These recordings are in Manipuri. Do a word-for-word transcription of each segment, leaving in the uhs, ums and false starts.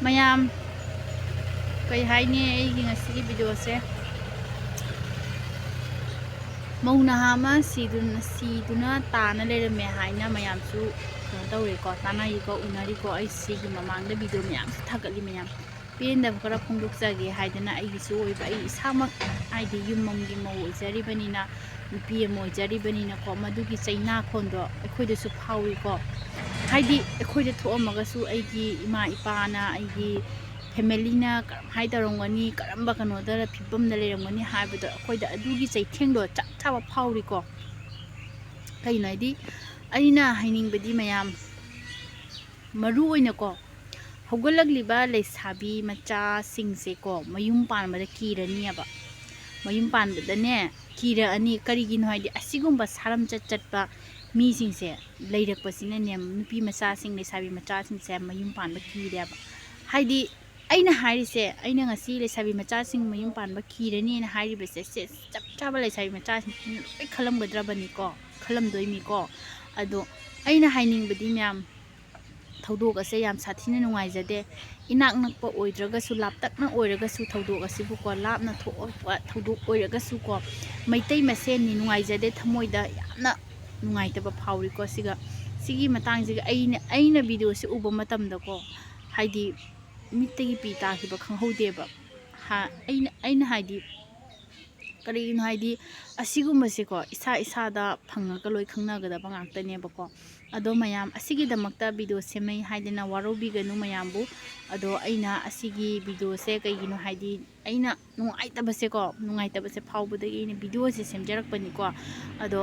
ꯃꯌꯥꯝ, ꯀꯩ ꯍꯥꯏꯅꯤ, ꯑꯩꯒꯤ ꯉꯁꯤꯒꯤ ꯚꯤꯗꯤꯑꯣꯁꯦ, ꯃꯧ ꯅꯍꯥ ꯑꯃ ꯁꯤꯗꯨꯅ, ꯁꯤꯗꯨꯅ ꯇꯥꯅ ꯂꯩꯔꯝꯃꯦ ꯍꯥꯏꯅ ꯃꯌꯥꯝꯁꯨ ꯀꯩꯅꯣ ꯇꯧꯔꯦꯀꯣ, ꯇꯥꯟꯅꯔꯤꯀꯣ, ꯎꯅꯔꯤꯀꯣ꯫ ꯑꯩ ꯁꯤꯒꯤ ꯃꯃꯥꯡꯗ ꯚꯤꯗꯤꯑꯣ ꯃꯌꯥꯝꯁꯨ ꯊꯥꯒꯠꯂꯤ ꯃꯌꯥꯝ꯫ ꯄꯦꯟꯗꯕ ꯈꯔ ꯐꯣꯡꯗꯣꯛꯆꯒꯦ ꯍꯥꯏꯗꯅ, ꯑꯩꯒꯤꯁꯨ ꯑꯣꯏꯕ, ꯑꯩ ꯏꯁꯥꯃꯛ ꯍꯥꯏꯗꯤ ꯌꯨꯝ ꯑꯃꯒꯤ ꯃꯧ ꯑꯣꯏꯖꯔꯤꯕꯅꯤꯅ, ꯅꯨꯄꯤ ꯑꯃ ꯑꯣꯏꯖꯔꯤꯕꯅꯤꯅꯀꯣ, ꯃꯗꯨꯒꯤ ꯆꯩꯅꯥꯈꯣꯟꯗꯣ ꯑꯩꯈꯣꯏꯗꯁꯨ ꯐꯥꯎꯏꯀꯣ꯫ ꯍꯥꯏꯗꯤ ꯑꯩꯈꯣꯏꯗ ꯊꯣꯛꯑꯝꯃꯒꯁꯨ ꯑꯩꯒꯤ ꯏꯃꯥ ꯏꯄꯥꯅ, ꯑꯩꯒꯤ ꯐꯦꯃꯤꯂꯤꯅ ꯀꯔꯝꯍꯥꯏꯅ ꯇꯧꯔꯝꯒꯅꯤ, ꯀꯔꯝꯕ ꯀꯩꯅꯣꯗ ꯐꯤꯕꯝꯗ ꯂꯩꯔꯝꯒꯅꯤ ꯍꯥꯏꯕꯗꯣ ꯑꯩꯈꯣꯏꯗ ꯑꯗꯨꯒꯤ ꯆꯩꯊꯦꯡꯗꯣ ꯆꯞ ꯆꯥꯕ ꯐꯥꯎꯔꯤꯀꯣ꯫ ꯀꯩꯅꯣ ꯍꯥꯏꯗꯤ, ꯑꯩꯅ ꯍꯥꯏꯅꯤꯡꯕꯗꯤ ꯃꯌꯥꯝ, ꯃꯔꯨ ꯑꯣꯏꯅꯀꯣ, ꯍꯧꯒꯠꯂꯛꯂꯤꯕ ꯂꯩꯁꯥꯕꯤ ꯃꯆꯥꯁꯤꯡꯁꯦꯀꯣ, ꯃꯌꯨꯝ ꯄꯥꯟꯕꯗ ꯀꯤꯔꯅꯤꯑꯕ꯫ ꯃꯌꯨꯝ ꯄꯥꯟꯕꯗꯅꯦ ꯀꯤꯔꯛꯑꯅꯤ꯫ ꯀꯔꯤꯒꯤꯅꯣ ꯍꯥꯏꯗꯤ, ꯑꯁꯤꯒꯨꯝꯕ ꯁꯥꯔꯝꯆꯠ ꯆꯠꯄ ꯃꯤꯁꯤꯡꯁꯦ ꯂꯩꯔꯛꯄꯁꯤꯅꯅꯦ, ꯅꯨꯄꯤ ꯃꯆꯥꯁꯤꯡ, ꯂꯩꯁꯥꯕꯤ ꯃꯆꯥꯁꯤꯡꯁꯦ ꯃꯌꯨꯝ ꯄꯥꯟꯕ ꯀꯤꯔꯦꯕ꯫ ꯍꯥꯏꯗꯤ, ꯑꯩꯅ ꯍꯥꯏꯔꯤꯁꯦ, ꯑꯩꯅ ꯉꯁꯤ ꯂꯩꯁꯥꯕꯤ ꯃꯆꯥꯁꯤꯡ ꯃꯌꯨꯝ ꯄꯥꯟꯕ ꯀꯤꯔꯅꯤꯅ ꯍꯥꯏꯔꯤꯕꯁꯦ, ꯁꯦ ꯆꯞ ꯆꯥꯕ ꯂꯩꯁꯥꯕꯤ ꯃꯆꯥꯁꯤꯡꯁꯤꯅ ꯂꯣꯏ ꯈꯜꯂꯝꯒꯗ꯭ꯔꯕꯅꯤꯀꯣ, ꯈꯜꯂꯝꯗꯣꯏꯅꯤꯀꯣ꯫ ꯑꯗꯣ ꯑꯩꯅ ꯍꯥꯏꯅꯤꯡꯕꯗꯤ, ꯃꯌꯥꯝ, ꯊꯧꯗꯣꯛ ꯑꯁꯦ ꯌꯥꯝ ꯁꯥꯊꯤꯅ ꯅꯨꯡꯉꯥꯏꯖꯗꯦ꯫ ꯏꯅꯥꯛ ꯅꯛꯄ ꯑꯣꯏꯗ꯭ꯔꯒꯁꯨ, ꯂꯥꯞꯇꯛꯅ ꯑꯣꯏꯔꯒꯁꯨꯀꯣ, ꯂꯥꯞꯅ ꯊꯣꯛꯑꯛꯄ ꯊꯧꯗꯣꯛ ꯑꯣꯏꯔꯒꯁꯨꯀꯣ, ꯃꯩꯇꯩ ꯃꯁꯦꯟꯅꯤ, ꯅꯨꯡꯉꯥꯏꯖꯗꯦ, ꯊꯃꯣꯏꯗ ꯌꯥꯝꯅ ꯅꯨꯡꯉꯥꯏꯇꯕ ꯐꯥꯎꯔꯤꯀꯣ꯫ ꯁꯤꯒ, ꯁꯤꯒꯤ ꯃꯇꯥꯡꯁꯤꯒ ꯑꯩꯅ, ꯑꯩꯅ ꯚꯤꯗꯤꯑꯣꯁꯤ ꯎꯕ ꯃꯇꯝꯗꯀꯣ, ꯍꯥꯏꯗꯤ, ꯃꯤꯠꯇꯒꯤ ꯄꯤ ꯇꯥꯈꯤꯕ ꯈꯪꯍꯧꯗꯦꯕ꯫ ꯍꯥ-, ꯑꯩꯅ, ꯑꯩꯅ ꯍꯥꯏꯗꯤ, ꯀꯔꯤꯒꯤꯅꯣ ꯍꯥꯏꯗꯤ, ꯑꯁꯤꯒꯨꯝꯕꯁꯦꯀꯣ, ꯏꯁꯥ ꯏꯁꯥꯗ ꯐꯪꯉꯒ ꯂꯣꯏ ꯈꯪꯅꯒꯗꯕ ꯉꯥꯛꯇꯅꯦꯕꯀꯣ꯫ ꯑꯗꯣ ꯃꯌꯥꯝ, ꯑꯁꯤꯒꯤꯗꯃꯛꯇ ꯚꯤꯗꯤꯑꯣ ꯁꯦꯝꯃꯩ ꯍꯥꯏꯗꯅ ꯋꯥꯔꯧꯕꯤꯒꯅꯨ ꯃꯌꯥꯝꯕꯨ꯫ ꯑꯗꯣ ꯑꯩꯅ ꯑꯁꯤꯒꯤ ꯚꯤꯗꯤꯑꯣꯁꯦ ꯀꯩꯒꯤꯅꯣ ꯍꯥꯏꯗꯤ, ꯑꯩꯅ ꯅꯨꯡꯉꯥꯏꯇꯕꯁꯦꯀꯣ, ꯅꯨꯡꯉꯥꯏꯇꯕꯁꯦ ꯐꯥꯎꯕꯗꯒꯤ ꯑꯩꯅ ꯚꯤꯗꯤꯑꯣꯁꯦ ꯁꯦꯝꯖꯔꯛꯄꯅꯤꯀꯣ꯫ ꯑꯗꯣ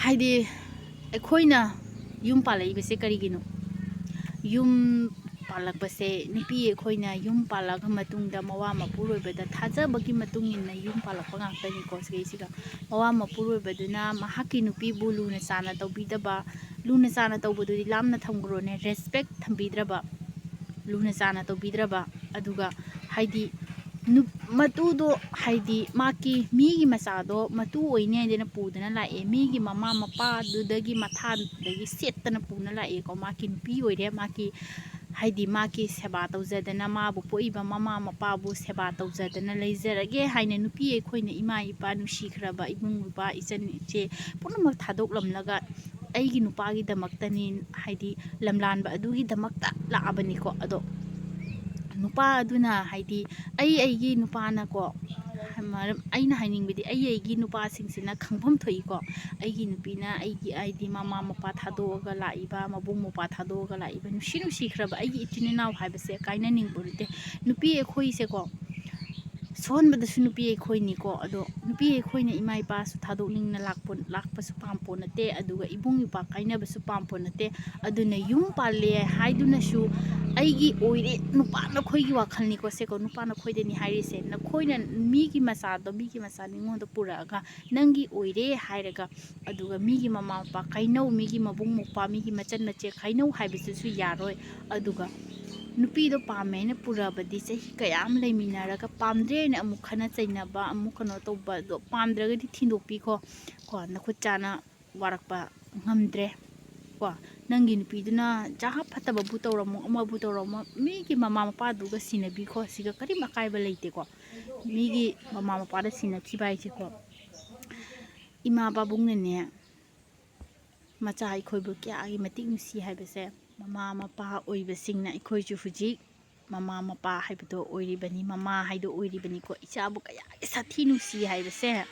ꯍꯥꯏꯗꯤ, ꯑꯩꯈꯣꯏꯅ ꯌꯨꯝ ꯄꯥꯜꯂꯛꯏꯕꯁꯦ ꯀꯔꯤꯒꯤꯅꯣ? ꯌꯨꯝ ꯄꯥꯜꯂꯛꯄꯁꯦ, ꯅꯨꯄꯤ ꯑꯩꯈꯣꯏꯅ ꯌꯨꯝ ꯄꯥꯜꯂꯛꯑ ꯃꯇꯨꯡꯗ ꯃꯋꯥ ꯃꯄꯨꯔꯣꯏꯕꯗ ꯊꯥꯖꯕꯒꯤ ꯃꯇꯨꯡ ꯏꯟꯅ ꯌꯨꯝ ꯄꯥꯜꯂꯛꯄ ꯉꯥꯛꯇꯅꯤꯀꯣ꯫ ꯁꯤꯗꯩꯁꯤꯗ ꯃꯋꯥ ꯃꯄꯨꯔꯣꯏꯕꯗꯨꯅ ꯃꯍꯥꯛꯀꯤ ꯅꯨꯄꯤꯕꯨ ꯂꯨꯅ ꯆꯥꯟꯅ ꯇꯧꯕꯤꯗꯕ, ꯂꯨꯅ ꯆꯥꯟꯅ ꯇꯧꯕꯗꯨꯗꯤ ꯂꯥꯞꯅ ꯊꯝꯈ꯭ꯔꯣꯅꯦ, ꯔꯦꯁꯄꯦꯛ ꯊꯝꯕꯤꯗ꯭ꯔꯕ, ꯂꯨꯅ ꯆꯥꯟꯅ ꯇꯧꯕꯤꯗ꯭ꯔꯕ, ꯑꯗꯨꯒ ꯍꯥꯏꯗꯤ ꯅꯨ-, ꯃꯇꯨꯗꯣ, ꯍꯥꯏꯗꯤ, ꯃꯥꯒꯤ, ꯃꯤꯒꯤ ꯃꯆꯥꯗꯣ ꯃꯇꯨ ꯑꯣꯏꯅꯤ ꯍꯥꯏꯗꯅ ꯄꯨꯗꯅ ꯂꯥꯛꯑꯦ꯫ ꯃꯤꯒꯤ ꯃꯃꯥ ꯃꯄꯥꯗꯨꯗꯒꯤ, ꯃꯊꯥꯗꯒꯤ ꯁꯦꯠꯇꯅ ꯄꯨꯅ ꯂꯥꯛꯑꯦꯀꯣ꯫ ꯃꯥꯒꯤ ꯅꯨꯄꯤ ꯑꯣꯏꯔꯦ, ꯃꯥꯒꯤ, ꯍꯥꯏꯗꯤ, ꯃꯥꯒꯤ ꯁꯦꯕꯥ ꯇꯧꯖꯗꯅ, ꯃꯥꯕꯨ ꯄꯣꯛꯏꯕ ꯃꯃꯥ ꯃꯄꯥꯕꯨ ꯁꯦꯕꯥ ꯇꯧꯖꯗꯅ ꯂꯩꯖꯔꯒꯦ ꯍꯥꯏꯅ ꯅꯨꯄꯤ ꯑꯩꯈꯣꯏꯅ ꯏꯃꯥ ꯏꯄꯥ, ꯅꯨꯡꯁꯤꯈ꯭ꯔꯕ ꯏꯕꯨꯡ ꯏꯄ꯭ꯋꯥ, ꯏꯆꯟ ꯏꯆꯦ ꯄꯨꯝꯅꯃꯛ ꯊꯥꯗꯣꯛꯂꯝꯂꯒ ꯑꯩꯒꯤ ꯅꯨꯄꯥꯒꯤꯗꯃꯛꯇꯅꯤ, ꯍꯥꯏꯗꯤ, ꯂꯝꯂꯥꯟꯕ ꯑꯗꯨꯒꯤꯗꯃꯛꯇ ꯂꯥꯛꯑꯕꯅꯤꯀꯣ꯫ ꯑꯗꯣ ꯅꯨꯄꯥ ꯑꯗꯨꯅ, ꯍꯥꯏꯗꯤ, ꯑꯩ ꯑꯩꯒꯤ ꯅꯨꯄꯥꯅꯀꯣ, ꯃꯔꯝ, ꯑꯩꯅ ꯍꯥꯏꯅꯤꯡꯕꯗꯤ, ꯑꯩ ꯑꯩꯒꯤ ꯅꯨꯄꯥꯁꯤꯡꯁꯤꯅ ꯈꯪꯐꯝ ꯊꯣꯛꯏꯀꯣ꯫ ꯑꯩꯒꯤ ꯅꯨꯄꯤꯅ ꯑꯩꯒꯤ, ꯍꯥꯏꯗꯤ, ꯃꯃꯥ ꯃꯄꯥ ꯊꯥꯗꯣꯛꯑꯒ ꯂꯥꯛꯏꯕ, ꯃꯕꯨꯡ ꯃꯧꯄ꯭ꯋꯥ ꯊꯥꯗꯣꯛꯑꯒ ꯂꯥꯛꯏꯕ, ꯅꯨꯡꯁꯤ ꯅꯨꯡꯁꯤꯈ꯭ꯔꯕ ꯑꯩꯒꯤ ꯏꯆꯤꯟ ꯏꯅꯥꯎ ꯍꯥꯏꯕꯁꯦ ꯀꯥꯏꯅꯅꯤꯡꯕ ꯅꯠꯇꯦ꯫ ꯅꯨꯄꯤ ꯑꯩꯈꯣꯏꯁꯦꯀꯣ, ꯁꯣꯟꯕꯗꯁꯨ ꯅꯨꯄꯤ ꯑꯩꯈꯣꯏꯅꯤꯀꯣ꯫ ꯑꯗꯣ ꯅꯨꯄꯤ ꯑꯩꯈꯣꯏꯅ ꯏꯃꯥ ꯏꯄꯥꯁꯨ ꯊꯥꯗꯣꯛꯅꯤꯡꯅ ꯂꯥꯛꯄ, ꯂꯥꯛꯄꯁꯨ ꯄꯥꯝꯄꯣ ꯅꯠꯇꯦ, ꯑꯗꯨꯒ ꯏꯕꯨꯡ ꯏꯄ꯭ꯋꯥ ꯀꯥꯏꯅꯕꯁꯨ ꯄꯥꯝꯄꯣ ꯅꯠꯇꯦ꯫ ꯑꯗꯨꯅ ꯌꯨꯝ ꯄꯥꯜꯂꯦ ꯍꯥꯏꯗꯨꯅꯁꯨ ꯑꯩꯒꯤ ꯑꯣꯏꯔꯦ, ꯅꯨꯄꯥ ꯅꯈꯣꯏꯒꯤ ꯋꯥꯈꯜꯅꯤꯀꯣ ꯁꯦꯀꯣ, ꯅꯨꯄꯥ ꯅꯈꯣꯏꯗꯅꯤ ꯍꯥꯏꯔꯤꯁꯦ꯫ ꯅꯈꯣꯏꯅ ꯃꯤꯒꯤ ꯃꯆꯥꯗꯣ, ꯃꯤꯒꯤ ꯃꯆꯥ ꯃꯤꯉꯣꯟꯗ ꯄꯨꯔꯛꯑꯒ ꯅꯪꯒꯤ ꯑꯣꯏꯔꯦ ꯍꯥꯏꯔꯒ, ꯑꯗꯨꯒ ꯃꯤꯒꯤ ꯃꯃꯥ ꯃꯄꯥ ꯀꯥꯏꯅꯧ, ꯃꯤꯒꯤ ꯃꯕꯨꯡ ꯃꯧꯄ꯭ꯋꯥ, ꯃꯤꯒꯤ ꯃꯆꯟ ꯃꯆꯦ ꯀꯥꯏꯅꯧ ꯍꯥꯏꯕꯁꯤꯁꯨ ꯌꯥꯔꯣꯏ꯫ ꯑꯗꯨꯒ ꯅꯨꯄꯤꯗꯣ ꯄꯥꯝꯃꯦ ꯍꯥꯏꯅ ꯄꯨꯔꯛꯑꯕꯗꯤ ꯆꯍꯤ ꯀꯌꯥ ꯑꯃ ꯂꯩꯃꯤꯟꯅꯔꯒ ꯄꯥꯝꯗ꯭ꯔꯦ ꯍꯥꯏꯅ ꯑꯃꯨꯛ ꯈꯠꯅ ꯆꯩꯅꯕ, ꯑꯃꯨꯛ ꯀꯩꯅꯣ ꯇꯧꯕ, ꯑꯗꯣ ꯄꯥꯝꯗ꯭ꯔꯒꯗꯤ ꯊꯤꯟꯗꯣꯛꯄꯤꯈꯣ ꯀꯣ, ꯅꯈꯨꯠ ꯆꯥꯅ ꯋꯥꯔꯛꯄ ꯉꯝꯗ꯭ꯔꯦ ꯀꯣ꯫ ꯅꯪꯒꯤ ꯅꯨꯄꯤꯗꯨꯅ ꯖꯍꯥ ꯐꯠꯇꯕꯕꯨ ꯇꯧꯔꯝꯃꯣ, ꯑꯃꯕꯨ ꯇꯧꯔꯝꯃꯣ, ꯃꯤꯒꯤ ꯃꯃꯥ ꯃꯄꯥꯗꯨꯒ ꯁꯤꯟꯅꯕꯤꯈꯣ, ꯁꯤꯒ ꯀꯔꯤꯝ ꯑꯀꯥꯏꯕ ꯂꯩꯇꯦꯀꯣ꯫ ꯃꯤꯒꯤ ꯃꯃꯥ ꯃꯄꯥꯗ ꯁꯤꯟꯅꯈꯤꯕ ꯍꯥꯏꯁꯦꯀꯣ, ꯏꯃꯥ ꯄꯥꯕꯨꯡꯅꯅꯦ, ꯃꯆꯥ ꯑꯩꯈꯣꯏꯕꯨ ꯀꯌꯥꯒꯤ ꯃꯇꯤꯛ ꯅꯨꯡꯁꯤ ꯍꯥꯏꯕꯁꯦ꯫ ꯃꯃꯥ ꯃꯄꯥ ꯑꯣꯏꯕꯁꯤꯡꯅ ꯑꯩꯈꯣꯏꯁꯨ ꯍꯧꯖꯤꯛ ꯃꯃꯥ ꯃꯄꯥ ꯍꯥꯏꯕꯗꯣ ꯑꯣꯏꯔꯤꯕꯅꯤ, ꯃꯃꯥ ꯍꯥꯏꯗꯣ ꯑꯣꯏꯔꯤꯕꯅꯤꯀꯣ꯫ ꯏꯆꯥꯕꯨ ꯀꯌꯥꯒꯤ ꯁꯥꯊꯤ ꯅꯨꯡꯁꯤ ꯍꯥꯏꯕꯁꯦ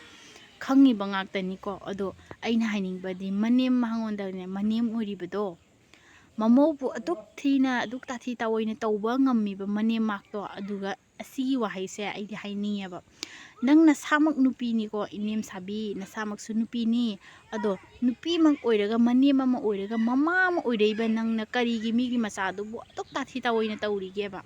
ꯈꯪꯉꯤꯕ ꯉꯥꯛꯇꯅꯤꯀꯣ꯫ ꯑꯗꯣ ꯑꯩꯅ ꯍꯥꯏꯅꯤꯡꯕꯗꯤ, ꯃꯅꯦꯝ ꯃꯉꯣꯟꯗꯅꯦ, ꯃꯅꯦꯝ ꯑꯣꯏꯔꯤꯕꯗꯣ, ꯃꯃꯧꯕꯨ ꯑꯗꯨꯛ ꯊꯤꯅ, ꯑꯗꯨꯛ ꯇꯥꯊꯤ ꯇꯥꯑꯣꯏꯅ ꯇꯧꯕ ꯉꯝꯃꯤꯕ ꯃꯅꯦꯝ ꯃꯥꯛꯇꯣ, ꯑꯗꯨꯒ ꯑꯁꯤꯒꯤ ꯋꯥꯍꯩꯁꯦ ꯑꯩꯗꯤ ꯍꯥꯏꯅꯤꯡꯉꯦꯕ꯫ ꯅꯪ ꯅꯁꯥꯃꯛ ꯅꯨꯄꯤꯅꯤꯀꯣ, ꯏꯅꯦꯝ ꯁꯥꯕꯤ, ꯅꯁꯥꯃꯛꯁꯨ ꯅꯨꯄꯤꯅꯤ꯫ ꯑꯗꯣ ꯅꯨꯄꯤꯃꯛ ꯑꯣꯏꯔꯒ, ꯃꯅꯦꯝ ꯑꯃ ꯑꯣꯏꯔꯒ, ꯃꯃꯥ ꯑꯃ ꯑꯣꯏꯔꯛꯏꯕ ꯅꯪꯅ ꯀꯔꯤꯒꯤ ꯃꯤꯒꯤ ꯃꯆꯥꯗꯨꯕꯨ ꯑꯗꯨꯛ ꯇꯥꯊꯤ ꯇꯥꯑꯣꯏꯅ ꯇꯧꯔꯤꯒꯦꯕ?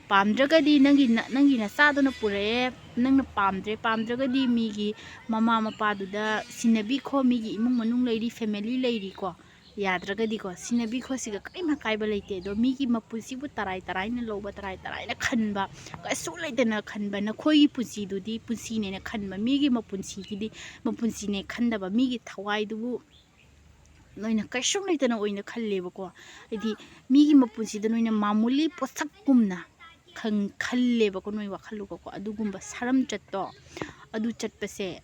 ꯄꯥꯝꯗ꯭ꯔꯒꯗꯤ ꯅꯪꯒꯤ ꯅ-, ꯅꯪꯒꯤ ꯅꯆꯥꯗꯨꯅ ꯄꯨꯔꯛꯑꯦ, ꯅꯪꯅ ꯄꯥꯝꯗ꯭ꯔꯦ, ꯄꯥꯝꯗ꯭ꯔꯒꯗꯤ ꯃꯤꯒꯤ ꯃꯃꯥ ꯃꯄꯥꯗꯨꯗ ꯁꯤꯟꯅꯕꯤꯈꯣ, ꯃꯤꯒꯤ ꯏꯃꯨꯡ ꯃꯅꯨꯡ ꯂꯩꯔꯤ, family ꯂꯩꯔꯤꯀꯣ꯫ ꯌꯥꯗ꯭ꯔꯒꯗꯤꯀꯣ, ꯁꯤꯟꯅꯕꯤ ꯈꯣꯠꯁꯤꯒ ꯀꯔꯤꯝ ꯑꯀꯥꯏꯕ ꯂꯩꯇꯦ꯫ ꯑꯗꯣ ꯃꯤꯒꯤ ꯃꯄꯨꯟꯁꯤꯕꯨ ꯇꯔꯥꯏ ꯇꯔꯥꯏꯅ ꯂꯧꯕ, ꯇꯔꯥꯏ ꯇꯔꯥꯏꯅ ꯈꯟꯕ, ꯀꯩꯁꯨ ꯂꯩꯇꯅ ꯈꯟꯕ, ꯅꯈꯣꯏꯒꯤ ꯄꯨꯟꯁꯤꯗꯨꯗꯤ ꯄꯨꯟꯁꯤꯅꯦꯅ ꯈꯟꯕ, ꯃꯤꯒꯤ ꯃꯄꯨꯟꯁꯤꯒꯤꯗꯤ ꯃꯄꯨꯟꯁꯤꯅꯦ ꯈꯟꯗꯕ, ꯃꯤꯒꯤ ꯊꯋꯥꯏꯗꯨꯕꯨ ꯅꯣꯏꯅ ꯀꯩꯁꯨ ꯂꯩꯇꯅ ꯑꯣꯏꯅ ꯈꯜꯂꯦꯕꯀꯣ꯫ ꯍꯥꯏꯗꯤ ꯃꯤꯒꯤ ꯃꯄꯨꯟꯁꯤꯗ ꯅꯣꯏꯅ ꯃꯥꯃꯨꯂꯤ ꯄꯣꯠꯁꯛꯀꯨꯝꯅ ꯈꯪ-, ꯈꯜꯂꯦꯕꯀꯣ, ꯅꯣꯏ ꯋꯥꯈꯜꯗꯨꯒꯀꯣ꯫ ꯑꯗꯨꯒꯨꯝꯕ ꯁꯥꯔꯝꯆꯠꯇꯣ, ꯑꯗꯨ ꯆꯠꯄꯁꯦ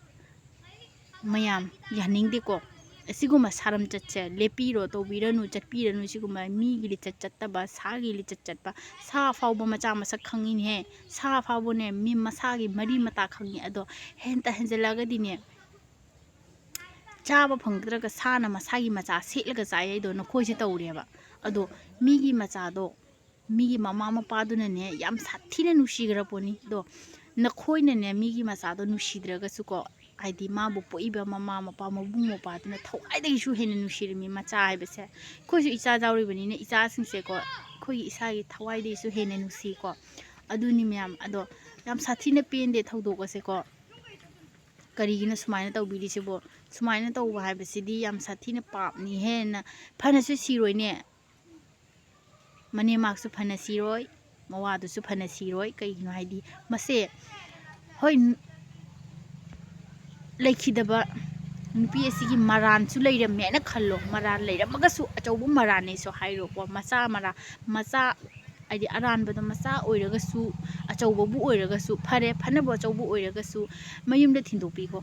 ꯃꯌꯥꯝ ꯌꯥꯅꯤꯡꯗꯦꯀꯣ꯫ ꯑꯁꯤꯒꯨꯝꯕ ꯁꯥꯔꯝꯆꯠꯁꯦ ꯂꯦꯞꯄꯤꯔꯣ, ꯇꯧꯕꯤꯔꯅꯨ, ꯆꯠꯄꯤꯔꯅꯨ꯫ ꯁꯤꯒꯨꯝꯕ ꯃꯤꯒꯤ ꯂꯤꯆꯠ ꯆꯠꯇꯕ, ꯁꯥꯒꯤ ꯂꯤꯆꯠ ꯆꯠꯄ, ꯁꯥ ꯐꯥꯎꯕ ꯃꯆꯥ ꯃꯁꯛ ꯈꯪꯉꯤꯅꯦꯍꯦ꯫ ꯁꯥ ꯐꯥꯎꯕꯅꯦ ꯃꯤ ꯃꯁꯥꯒꯤ ꯃꯔꯤ ꯃꯇꯥ ꯈꯪꯉꯤ꯫ ꯑꯗꯣ ꯍꯦꯟꯇ ꯍꯦꯟꯖꯜꯂꯛꯑꯒꯗꯤꯅꯦ, ꯆꯥꯕ ꯐꯪꯗ꯭ꯔꯒ ꯁꯥꯅ ꯃꯁꯥꯒꯤ ꯃꯆꯥ ꯁꯦꯠꯂꯒ ꯆꯥꯏ ꯍꯥꯏꯗꯣ ꯅꯈꯣꯏꯁꯦ ꯇꯧꯔꯦꯕ꯫ ꯑꯗꯣ ꯃꯤꯒꯤ ꯃꯆꯥꯗꯣ, ꯃꯤꯒꯤ ꯃꯃꯥ ꯃꯄꯥꯗꯨꯅꯅꯦ ꯌꯥꯝ ꯁꯥꯊꯤꯅ ꯅꯨꯡꯁꯤꯈ꯭ꯔ ꯄꯣꯠꯅꯤ꯫ ꯑꯗꯣ ꯅꯈꯣꯏꯅꯅꯦ ꯃꯤꯒꯤ ꯃꯆꯥꯗꯣ ꯅꯨꯡꯁꯤꯗ꯭ꯔꯒꯁꯨꯀꯣ, ꯍꯥꯏꯗꯤ ꯃꯥꯕꯨ ꯄꯣꯛꯏꯕ ꯃꯃꯥ ꯃꯄꯥ, ꯃꯕꯨꯡ ꯃꯧꯄ꯭ꯋꯥꯗꯨꯅ ꯊꯋꯥꯏꯗꯒꯤꯁꯨ ꯍꯦꯟꯅ ꯅꯨꯡꯁꯤꯔꯝꯃꯤ ꯃꯆꯥ ꯍꯥꯏꯕꯁꯦ꯫ ꯑꯩꯈꯣꯏꯁꯨ ꯏꯆꯥ ꯌꯥꯎꯔꯤꯕꯅꯤꯅ ꯏꯆꯥꯁꯤꯡꯁꯦꯀꯣ, ꯑꯩꯈꯣꯏꯒꯤ ꯏꯁꯥꯒꯤ ꯊꯋꯥꯏꯗꯒꯤꯁꯨ ꯍꯦꯟꯅ ꯅꯨꯡꯁꯤꯀꯣ꯫ ꯑꯗꯨꯅꯤ ꯃꯌꯥꯝ꯫ ꯑꯗꯣ ꯌꯥꯝ ꯁꯥꯊꯤꯅ ꯄꯦꯟꯗꯦ ꯊꯧꯗꯣꯛ ꯑꯁꯦꯀꯣ꯫ ꯀꯔꯤꯒꯤꯅꯣ ꯁꯨꯃꯥꯏꯅ ꯇꯧꯕꯤꯔꯤꯁꯤꯕꯣ? ꯁꯨꯃꯥꯏꯅ ꯇꯧꯕ ꯍꯥꯏꯕꯁꯤꯗꯤ ꯌꯥꯝ ꯁꯥꯊꯤꯅ ꯄꯥꯞꯅꯤꯍꯦꯅ꯫ ꯐꯅꯁꯨ ꯁꯤꯔꯣꯏꯅꯦ꯫ ꯃꯅꯦꯝꯃꯥꯛꯁꯨ ꯐꯅ ꯁꯤꯔꯣꯏ, ꯃꯋꯥꯗꯨꯁꯨ ꯐꯅ ꯁꯤꯔꯣꯏ꯫ ꯀꯩꯒꯤꯅꯣ ꯍꯥꯏꯗꯤ ꯃꯁꯦ, ꯍꯣꯏ, ꯂꯩꯈꯤꯗꯕ ꯅꯨꯄꯤ ꯑꯁꯤꯒꯤ ꯃꯔꯥꯟꯁꯨ ꯂꯩꯔꯝꯃꯦꯅ ꯈꯜꯂꯣ꯫ ꯃꯔꯥꯟ ꯂꯩꯔꯝꯃꯒꯁꯨ ꯑꯆꯧꯕ ꯃꯔꯥꯟꯅꯦꯁꯨ ꯍꯥꯏꯔꯣꯀꯣ꯫ ꯃꯆꯥ ꯃꯔꯥ-, ꯃꯆꯥ ꯍꯥꯏꯗꯤ ꯑꯔꯥꯟꯕꯗꯣ ꯃꯆꯥ ꯑꯣꯏꯔꯒꯁꯨ, ꯑꯆꯧꯕꯕꯨ ꯑꯣꯏꯔꯒꯁꯨ, ꯐꯔꯦ, ꯐꯅꯕ ꯑꯆꯧꯕ ꯑꯣꯏꯔꯒꯁꯨ ꯃꯌꯨꯝꯗ ꯊꯤꯟꯗꯣꯛꯄꯤꯈꯣ꯫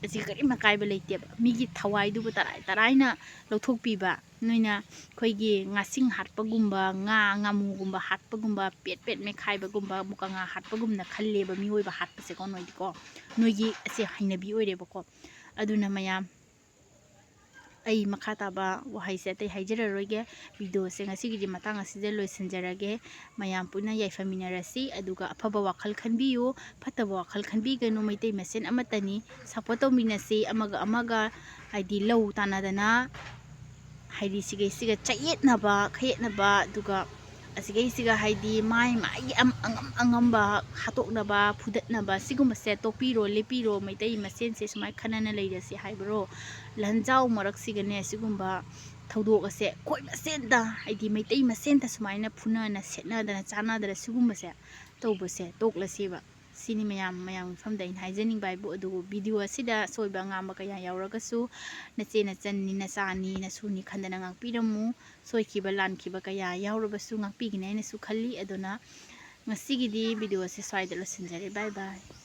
ꯑꯁꯤ ꯀꯔꯤꯝ ꯑꯀꯥꯏꯕ ꯂꯩꯇꯦꯕ꯫ ꯃꯤꯒꯤ ꯊꯋꯥꯏꯗꯨꯕꯨ ꯇꯔꯥꯏ ꯇꯔꯥꯏꯅ ꯂꯧꯊꯣꯛꯄꯤꯕ꯫ ꯅꯣꯏꯅ ꯑꯩꯈꯣꯏꯒꯤ ꯉꯥꯁꯤꯡ ꯍꯥꯠꯄꯒꯨꯝꯕ, ꯉꯥ, ꯉꯥꯃꯨꯒꯨꯝꯕ ꯍꯥꯠꯄꯒꯨꯝꯕ, ꯄꯦꯠ ꯄꯦꯠ ꯃꯦꯠꯈꯥꯏꯕꯒꯨꯝꯕ, ꯃꯨꯀꯥ ꯉꯥ ꯍꯥꯠꯄꯒꯨꯝꯅ ꯈꯜꯂꯦꯕ ꯃꯤꯑꯣꯏꯕ ꯍꯥꯠꯄꯁꯦꯀꯣ ꯅꯣꯏꯗꯤꯀꯣ꯫ ꯅꯣꯏꯒꯤ ꯑꯁꯦ ꯍꯩꯅꯕꯤ ꯑꯣꯏꯔꯦꯕꯀꯣ꯫ ꯑꯗꯨꯅ ꯃꯌꯥꯝ, ꯑꯩ ꯃꯈꯥ ꯇꯥꯕ ꯋꯥꯍꯩꯁꯦ ꯑꯇꯩ ꯍꯥꯏꯖꯔꯔꯣꯏꯒꯦ꯫ ꯚꯤꯗꯤꯑꯣꯁꯦ ꯉꯁꯤꯒꯤꯗꯤ ꯃꯇꯥꯡ ꯑꯁꯤꯗ ꯂꯣꯏꯁꯤꯟꯖꯔꯒꯦ꯫ ꯃꯌꯥꯝ ꯄꯨꯟꯅ ꯌꯥꯏꯐꯃꯤꯟꯅꯔꯁꯤ, ꯑꯗꯨꯒ ꯑꯐꯕ ꯋꯥꯈꯜ ꯈꯟꯕꯤꯌꯨ, ꯐꯠꯇꯕ ꯋꯥꯈꯜ ꯈꯟꯕꯤꯒꯅꯨ꯫ ꯃꯩꯇꯩ ꯃꯁꯦꯟ ꯑꯃꯠꯇꯅꯤ, ꯁꯞꯄꯣꯔꯠ ꯇꯧꯃꯤꯟꯅꯁꯤ ꯑꯃꯒ ꯑꯃꯒ, ꯍꯥꯏꯗꯤ ꯂꯧ ꯇꯥꯟꯅꯗꯅ, ꯍꯥꯏꯗꯤ ꯁꯤꯒꯩ ꯁꯤꯒ ꯆꯌꯦꯠꯅꯕ, ꯈꯌꯦꯠꯅꯕ, ꯑꯗꯨꯒ ꯑꯁꯤꯒꯩꯁꯤꯒ ꯍꯥꯏꯗꯤ ꯃꯥꯏ ꯃꯥꯏꯒꯤ ꯑꯝ-, ꯑꯉꯝ ꯑꯉꯝꯕ ꯍꯥꯠꯇꯣꯛꯅꯕ, ꯐꯨꯗꯠꯅꯕ, ꯁꯤꯒꯨꯝꯕꯁꯦ ꯇꯣꯛꯄꯤꯔꯣ, ꯂꯦꯞꯄꯤꯔꯣ, ꯃꯩꯇꯩ ꯃꯁꯦꯟꯁꯦ ꯁꯨꯃꯥꯏꯅ ꯈꯠꯅꯅ ꯂꯩꯔꯁꯤ ꯍꯥꯏꯕꯔꯣ? ꯂꯟꯖꯥꯎ ꯃꯔꯛꯁꯤꯒꯅꯦ ꯁꯤꯒꯨꯝꯕ ꯊꯧꯗꯣꯛ ꯑꯁꯦ ꯑꯩꯈꯣꯏ ꯃꯁꯦꯟꯗ, ꯍꯥꯏꯗꯤ ꯃꯩꯇꯩ ꯃꯁꯦꯟꯗ ꯁꯨꯃꯥꯏꯅ ꯐꯨꯅꯅ ꯁꯦꯠꯅꯗꯅ ꯆꯥꯟꯅꯗꯅ ꯁꯤꯒꯨꯝꯕꯁꯦ ꯇꯧꯕꯁꯦ ꯇꯣꯛꯂꯁꯦꯕ꯫ ꯁꯤꯅꯤ ꯃꯌꯥꯝ, ꯃꯌꯥꯝ ꯃꯐꯝꯗ ꯑꯩꯅ ꯍꯥꯏꯖꯅꯤꯡꯕ ꯍꯥꯏꯕꯨ꯫ ꯑꯗꯨꯕꯨ video ꯑꯁꯤꯗ ꯑꯁꯣꯏꯕ ꯑꯉꯥꯝꯕ ꯀꯌꯥ ꯌꯥꯎꯔꯒꯁꯨ ꯅꯆꯦ ꯅꯆꯟꯅꯤ, ꯅꯆꯥꯅꯤ, ꯅꯁꯨꯅꯤ ꯈꯟꯗꯅ ꯉꯥꯛꯄꯤꯔꯝꯃꯨ꯫ ꯁꯣꯏꯈꯤꯕ ꯂꯥꯟꯈꯤꯕ ꯀꯌꯥ ꯌꯥꯎꯔꯕꯁꯨ ꯉꯥꯛꯄꯤꯒꯅꯤ ꯍꯥꯏꯅꯁꯨ ꯈꯜꯂꯤ꯫ ꯑꯗꯨꯅ ꯉꯁꯤꯒꯤꯗꯤ video ꯑꯁꯤ ꯁ꯭ꯋꯥꯏꯗ ꯂꯣꯏꯁꯤꯟꯖꯔꯦ꯫ Bye bye꯫